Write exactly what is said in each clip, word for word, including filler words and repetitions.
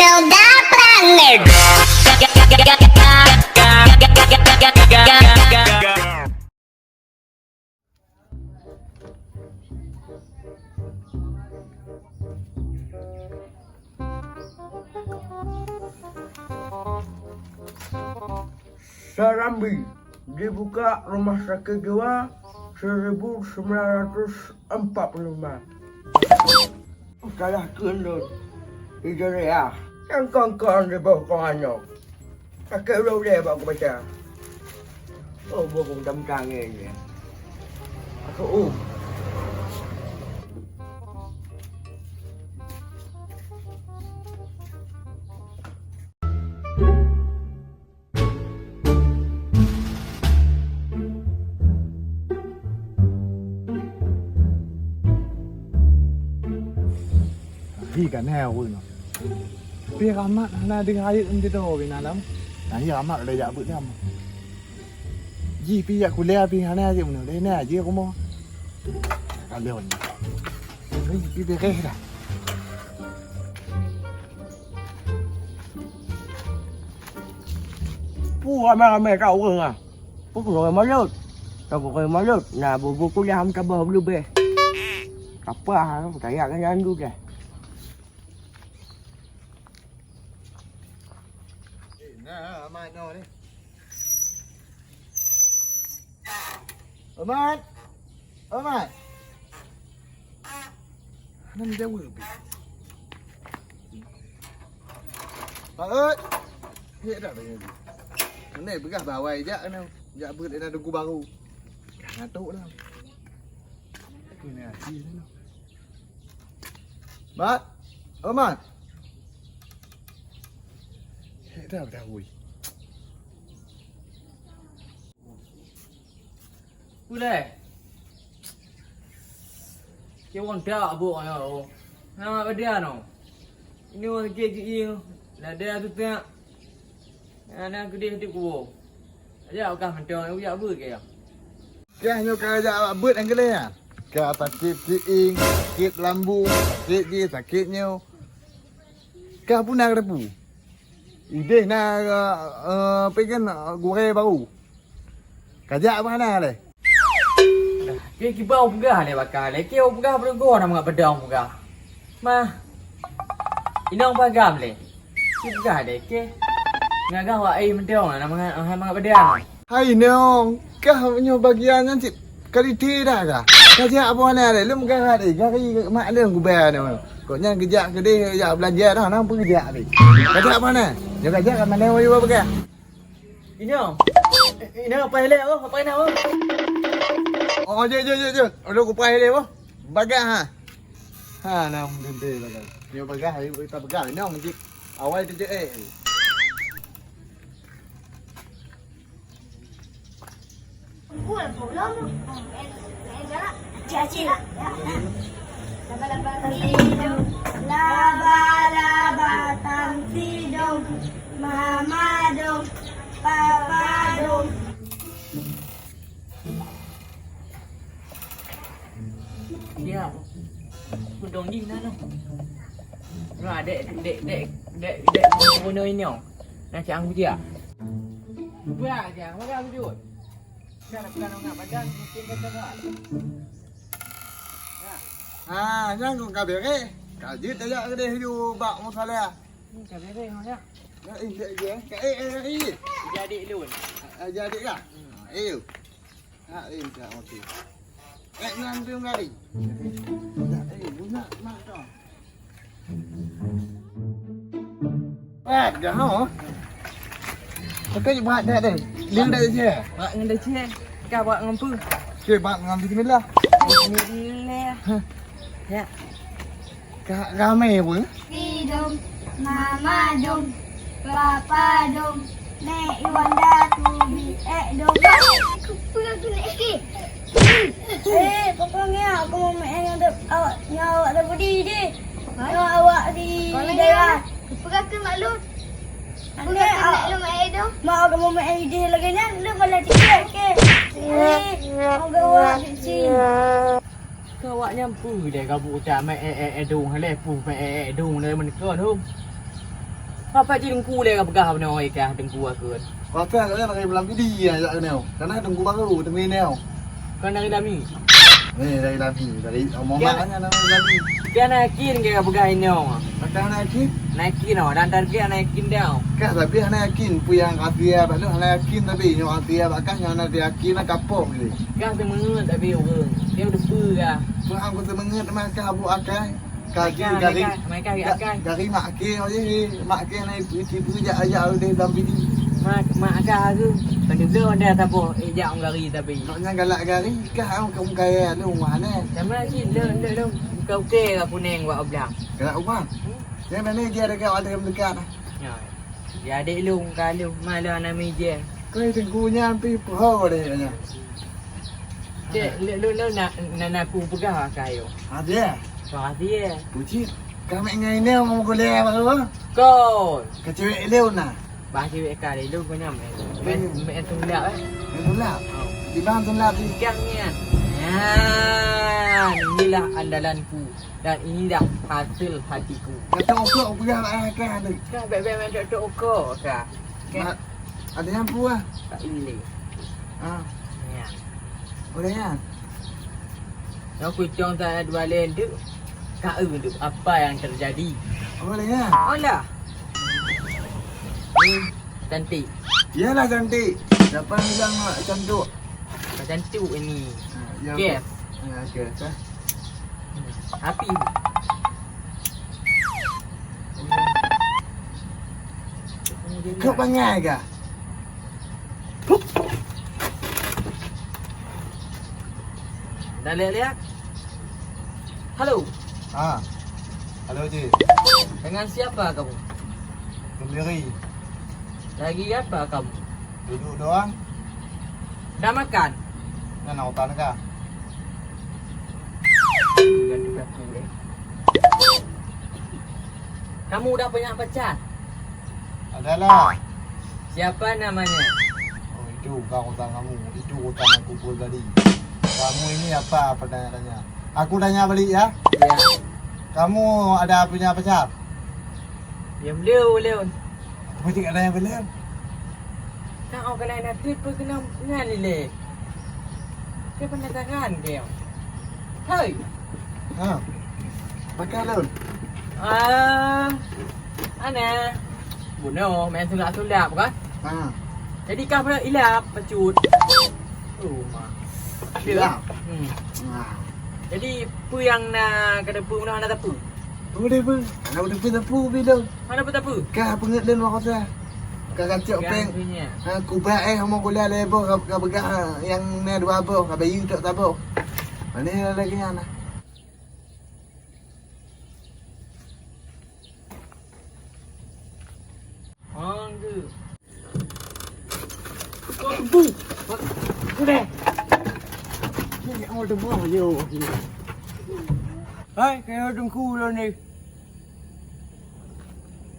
Udah planet. Serambi dibuka Rumah Sakit Jiwa seribu sembilan ratus empat puluh lima. Salah kheun lôn. Hijriah. Nyang kon-kon di boh kong nyoe. Sakét ulèe-ulèe bak kubaca. Oh, boh kong tam tangai nyan. Aku, uh. Hi ka na ureueng nyoe. Pi Rahmat hana deuh rayeuk meusidroe bina lam. Nah, hi Rahmat lé jak beuet lam. Ji pi jak kulèe pi hana jeuet meunoe. Lé na jeuet rumoh. Kalon. Pi beureh dah. Pu ramé-ramé ka ureueng ah. Pu kureueng malot. Ka kureueng malot. Na bubu kuliah am tabah leubeh. Kapah, kaya nyan dulu deh. Nah, Amat noh ni. Amat. Amat. Nan jaweueb. Pak Ot. Hek dah tanya tu. Mana peugah bawai jak kena. Jak beuet ina duku baru. Dah ngatuk dah. Kena hati sana. Mat. Oh, Mat. Hek dah dah wui. Uleh. Kiwon tak buk nyoe. Nama badan nyoe. Ini orang sakit gigi. Lada tu tak. Ana keudeh di kuwoe. Aja kah mantong, ujak beuet keu. Kah nyoe ka jak beuet nyang keuleh nyan. Ka sakét siéng, sakét lambung, sakét jih, sakét nyoe. Ka puna ka teupeu. Ideh na, eh, eh, apa kan, eh, gurèe baru. Ka jak bak hana lé. Keu kiban peugah lé baka lé, keu peugah peurugoe na mangat peudong peugah. Mah. Inong pagam lé. Peugah lé keu. Ngagah wak ai meudong na mangat, hai mangat peudong. Hai nong, kah nyoe bagian nyan cit kalite dah kah? Ka jak boh na lé, lôn peugah lé, gari mak lôn gubah nyoe. Kok nyan geujak keudeh jak beulanja dah, nang peugah lé. Ka jak boh na. Nyoe ka jak ka mana wayue peugah. Inong. Inong, paih lé, oh, paih na, oh. Oh, jeuet, jeuet, jeuet, jeuet. Ulôn kupaih lé, oh. Bagah, ha. Ha, na meuteumé bagah. Nyoe bagah, ayo kita bagah. Inong, jeuet. Awai tu jeuet, eh. Laba-laba tam sidong, laba-laba tam sidong, mama dong, papa dong. Ya, kudong di na noh. Wah, dek, dek, dek, dek, dek, bunuh ini oh. Nak cak angku dia. Buat aja, makan aku jujur. Kan aku kan nak badan, mungkin kan tak. Ah, nyan kong ka bereh. Ka jeuet tajak keudeh ju bak Musalia. Hmm, ka bereh, Mak, ya. Ka, eh, eh, eh, eh, eh. Jadi lun. Ah, jadi kah? Hmm. Eh, yu. Ha, eh, tak mati. Eh, nyan tu kali. Eh, guna mak tu. Eh, dah, ha? Pakai berat dah, dah. Dia dah sia. Berat dengan dah sia. Kau berat dengan apa? Okey, berat dengan bismillah. Bismillah. Ha. Ya. Ka ramé pun. Sidong, mama dong, papa dong, nek Iwanda tu bi ek dong. Kupeue aku nek ke? Eh, pokoknya aku mau main yang ada awak, yang awak dah budi deh. Yang awak di daerah. Kupeue aku mak lu? Aku nak lu main dong. Mak aku mau main di lagi nyan, lu malah tiket ke? Eh, aku gawat di sini. Keu awak nyan peue lé gabu utak meu'èk-èk dong lé, peue meu'èk-èk dong lé meuneukon hom. Apa cit Teungku lé ka peugah bunoe kah Teungku akheun? Pasal kalian dari Belang Pidi ya, ya, nyoe. Karena Teungku baru, Teungku nyoe. Kan dari Lami. Ni dari Lami, dari Omong Mak kan nama Lami. Kian yakin ke ka peugah nyoe? Kata hana yakin? Hana yakin oh, dan target hana yakin dah. Kah tapi hana yakin, pu yang rahasia bak lu hana yakin tapi nyoe rahasia bak kah nyoe hana yakin lah kapok gitu. Kah semangat tapi urang. Dia udah pu kah. Pu aku semangat mah kah abu akai. Kaki, mereka, kaki, mereka, mereka, ga-, akai. Gari mak ke, oh, ye, mak ke na ibu, ibu jak, jak udah dalam bini. Mak, mak akai tu. Tadi belum ada siapa, eh, jak orang gari tapi. Maknya galak gari, kah orang kaum kaya lu, mana? Sama sih, lom, lom, lom. Kau ke lah kuning buat belang. Galak rumah? Hmm? Yang mana dia dekat, ada yang dekat. Ya. Ya, adik lu, muka lu. Malu anak meja. Kau itu gunya hampir pohon deh, katanya. Cek, lu, lu, lu nak, nak, nak aku peugah ka ayo. Ada? Kau ada? Puji. Kami ngai ni mau kuliah baru. Kau. Ke cewek lu nah. Bah cewek ka lu kau nyam. Main, main tulap, eh. Main tulap? Oh. Di mana tulap ni? Ikan ni, kan? Nah, inilah andalanku. Dan inilah hasil hatiku. Kata okok peugah lah, eh, kan? Kau bek-bek main tok-tok okok, kau. Okey. Ma-, ada yang buah? Tak boleh. Ah. Ya. Boleh ya? Yang kucong tak ada dua lain tu. Kau tu, apa yang terjadi? Boleh ya? Alah. Hmm, cantik. Iyalah cantik. Siapa yang bilang nak cantik? Macam tu ini. Ha, ya, gas. Ya, gas, eh. Api. Kau bangai ke? Dah lihat-lihat? Halo. Ah. Halo, Ji. Dengan siapa kamu? Sendiri. Lagi apa kamu? Duduk doang. Dah makan? Nyan utan kah? Ganti aku, eh. Kamu udah punya pacar? Adalah. Siapa namanya? Oh, itu bukan urusan kamu. Itu urusan aku pun tadi. Kamu ini apa pertanyaan-tanya? Aku tanya balik ya. Ya. Kamu ada punya pacar? Ya, belum, belum. Apa cakap dah yang belum? Kau kena nanti perkenal dengan Lile. Dia penasaran dia. Hai. Ha. Pakai lon. Ah, ana. Bunoe main sulap-sulap kan? Ha. Jadi kah pula ilap pecut. Oh, ma. Ilap. Hmm. Ha. Jadi, peue nyang na ka teupeu meunoe hana teupeu? Peue deh, peue? Hana teupeu, teupeu pi lôn. Hana teupeu? Ka peungeut lôn meukosa. Ka kacok peng. Ha, kubah eh, homo gula lé boh, ka, ka peugah, ha, nyang na dua boh, ka bayeue tok saboh. Pane lagèe nyan nah. Hang tu. Kau tebu. Udah. Ni awak tebu aja. Hai, kaya dengku lah ni.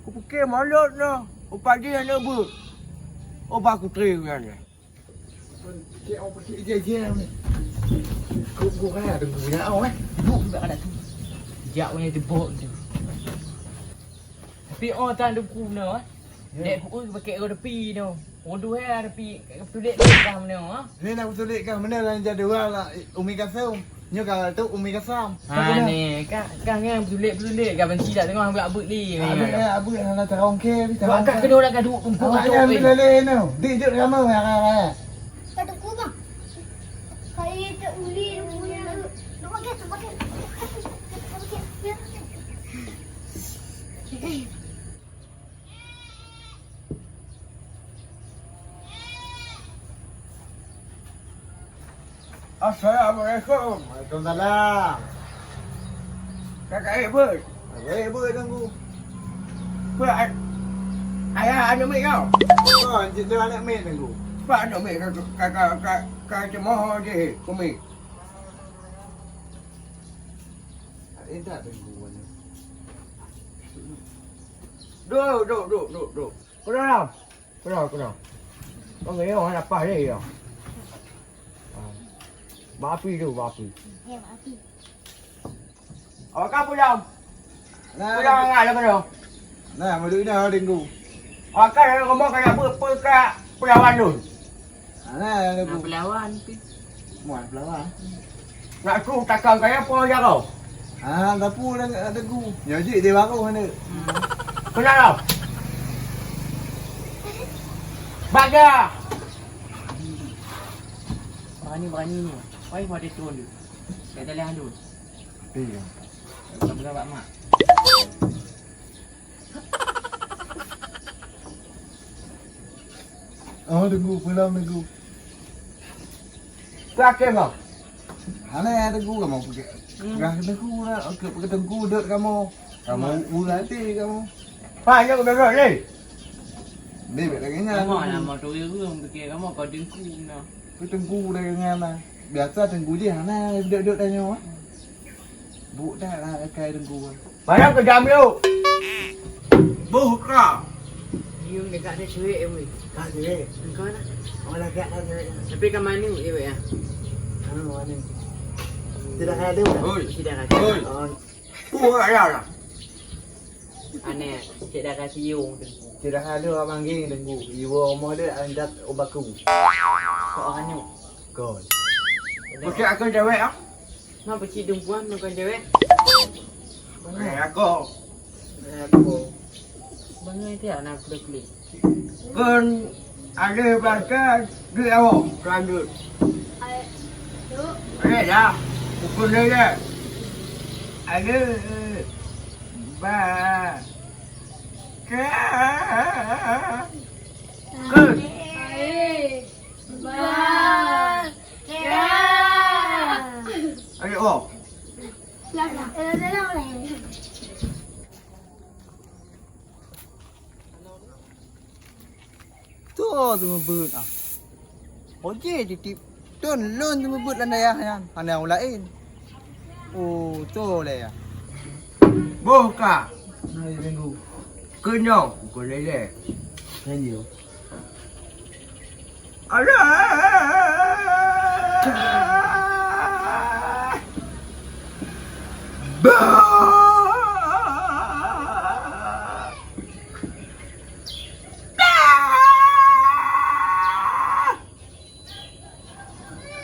Kupikir malut nah. Upadi anak bu. Oh, baku teri kan. Cik, awak pakai ijai-ijai ni. Kau, kau kaya dengku punya awak, eh. Bu, tak ada tu. Jak punya jebok tu. Tapi oh tan dengku meunoe, eh. Ya. Dek ku pakai rot tepi tu. Waduh, eh, tepi. Beutulek lé kah meunoe, eh. Ni nak beutulek kah meunoe lah jadi orang lah, Umi Kasum. Nyoe ka tu Umi Kasam. Ha, ni, kah, kah nyan beutulek-beutulek kah banci tak tengok abeuet-abeuet lé. Abeuet, eh, abeuet hana tarong ke, tarong ke. Kah kena orang gaduh tungku. Awak tu, nyan eh. Bila lé no. Dik juk ramai, ya, ya, ya. Kata ku bang. Kayu tak uli punya. Duk pakai, duk pakai. Duk pakai. Assalamualaikum. Waalaikumsalam. Kakak Ebert. Kakak Ebert ganggu. Apa ay-, ayah aneuk miet kau? Oh, cerita aneuk miet ganggu. Apa aneuk miet ka, ka, ka, ka, ka cemoh je, kumi. Intat ganggu mana? Duduk, duduk, duduk, duduk, duduk. Keudroe, keudroe, keudroe. Kau ngeyong hana paih lé, ya. Ah. Bak api tu, bak api. Ya, bak api. Awak ka pulang? Nah, pulang angah lah kena. Nah, meudeuh ina Teungku. Akai rumoh kaya peue, peue ka peulawan lôn. Nah, Teungku. Nah, peulawan pih. Muah peulawan. Nak su takang kaya peue jaroe? Ah, gapu dah Teungku. Nyoe jih di baroh ni. Kenapa? Baga. Berani-berani ni. Wai mau dia turun dia. Dia dah leh halus. Iya. Bukan-bukan bak mak. Oh, Teungku, pulang, Teungku. Sakit, Bang. Hana ya, Teungku, kamu pakai. Hmm. Pegang Teungku lah. Oke, pakai Teungku, dot kamu. Kamu Hmm. ulah hati kamu. Pak, ya, udah, udah, ni. Ni, bek lagi nyan, Kamu Teungku. Nama tu, ya, guru, fikir kamu, kau Teungku, nah. Pakai Teungku dah dengan lah. Biasa Teungku je, hana dot-dot tanya, ah. Buk dah lah, akai Teungku. Barang keu jam yuk. Boh ka. Nyium dekat dia cewek, eh, weh. Ka cewek. Engkau nak? Oh, lagak ka cewek. Tapi ka manu, eh, weh, ah. Anu, manu. Tidak ada dah. Oi. Tidak ada. Oi. Oh. Puh, ya lah. Aneh, cek dah kasi yung, Teungku. Tidak ada orang manggil, Teungku. Iwo rumah dia, andak obaku. Kok anyo? Kau. Kau cek aku cewek, ah? Mak pecik dumpuan makan cewek. Eh, aku. Eh, aku. Bangai tiap anak klik-klik. Kon ada bahkan di awak lanjut. Eh, ya. Pukul dia. Ada bahkan. Kon. Ba. Ka. Ayo, oh. Tu tu meubeuet ah. Oje titip. Tun lôn tu meubeuet lam dayah nyan. Hana ureueng laén. Oh, tu lé ya. Boh ka. Hai, Minggu. Keunong, kon lé. Kan yo. Alah! Bah!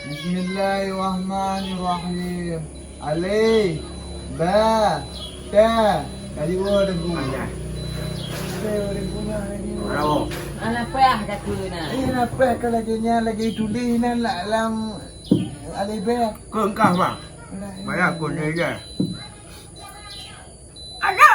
Bismillahirrahmanirrahim. Alif, ba, ta. Kali dua Teungku. Ada. Ada Teungku dah lagi. Bravo. Alah payah kata na. Eh, alah payah ka lagi nyan lagi tulis nan la-, lam alif ba. Keu engkah, Bang. Alah, Bayar iya. Aku ni je. Ada.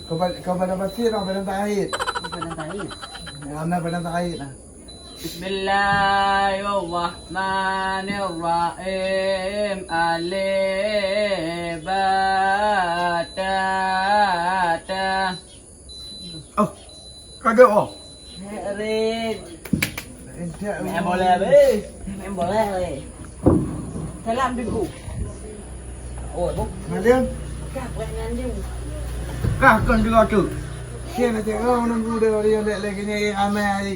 Kau ba-, kau Padang Pasir, kau Padang Tahir. Padang Tahir. Ya, nah, Padang Tahir nah. Bismillahirrahmanirrahim. Alif ba ta ta. Oh, kagak oh. Rin. Main bola be. Main bola be. Salam Teungku. Oh, bu. Ngalim. Kah pernah nganjung. Kah kon juga tu. Siapa nak cakap orang nunggu dia, dia lek lek ni ramai hari.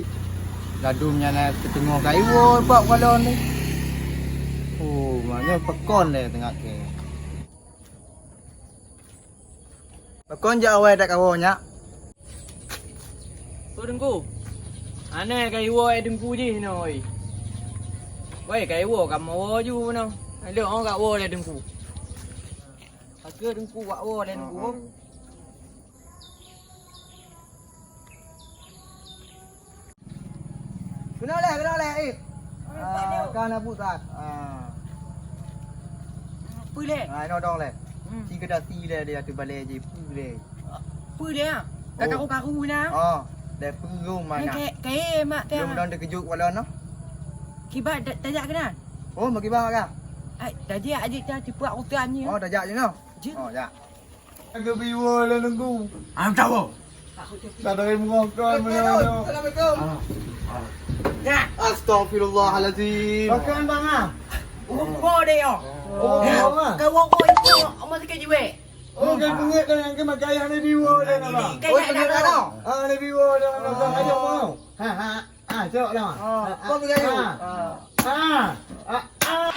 Ladum nyan na teuteungoh kaiwo bak balon ni. Oh, maknyo pekon lé teungoh ke. Pakon jak awai dak kawoe nyak? Oh Teungku. Aneh kaiwo eh Teungku jih nyoe. Wai kaiwo kamoe ju noh. Lheuh oh kaiwo lé Teungku. Akhé Teungku wak wo lé Teungku. Keunoe lé, keunoe lé, eh. Ah, ka na bu that. Ah. Peue lé? Ah, inoe dong lé. Hmm. Ci keudasi lé dia tu balé ji peue lé. Peue lé ah? Ka karu-karu na. Oh, deh peue rum mana? Kae, kae mak teh. Rum dong dikeujot walon noh. Kiban ta-, tajak keunan. Oh, mak kiban ka? Ai, tajak aja ta tipak utan ni. Oh, tajak je noh. Je. Oh, jak. Geubiwoe lé Teungku. Am tawoe. Sadari meungokon meunyoe. Assalamualaikum. Ah. Ah. Astagfirullahalazim. Pakon bang ah? Uko deh yo. Oh, bang ah. Kau uko itu, amat sikit jiwek. Oh, kan peungeuet dah nyang keumakai hana diwoe dah nama. Oh, peungeuet dah. Ah, hana diwoe dah nama. Ayo, mau. Ha, ha. Ah, cok dah. Ah, apa peungeuet? Ah. Ah. Ah. Ah.